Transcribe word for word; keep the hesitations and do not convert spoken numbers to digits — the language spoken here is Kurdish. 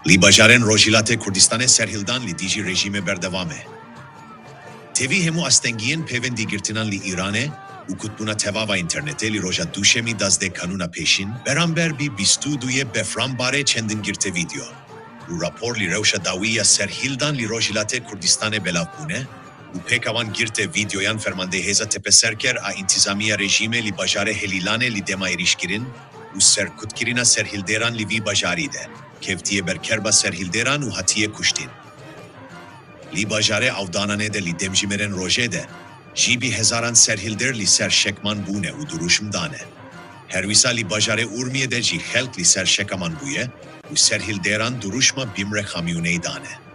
Li bajarên Rojhilatê Kurdistanê serhildan li dijî rejîmê berdewam e. Tevî hemû astengiyên pêvendî girtinan li Îranê û kutbûna tevava înternetê li roja Duşemî duwazdeh Kanûna pêşîn, beramber bi bîst û duyê Befranbarê çendin girtê vîdeo û rapor li rewşa dawî ya serhildan li Rojhilatê Kurdistanê belav bûne û pêka wan girtê vîdeoyan fermandeyê Hêza Tepeserker a Întîzamiya Rejîmê li bajarê Helîlanê li dema êrîşkirin û serkutkirina serhildêran li vî bajarî de kevtiye ber kerba serhildêran û hatiye kuştin. Li bajarê Avdananê de li demjimêrên rojê de jî bi hezaran serhildêr li ser şekman bûne û duruşm dane. Her wisa li bajarê Urmiyê de jî xelk li ser şekaman bûye û serhildêran duruşma bîmre xamyûneyî dane.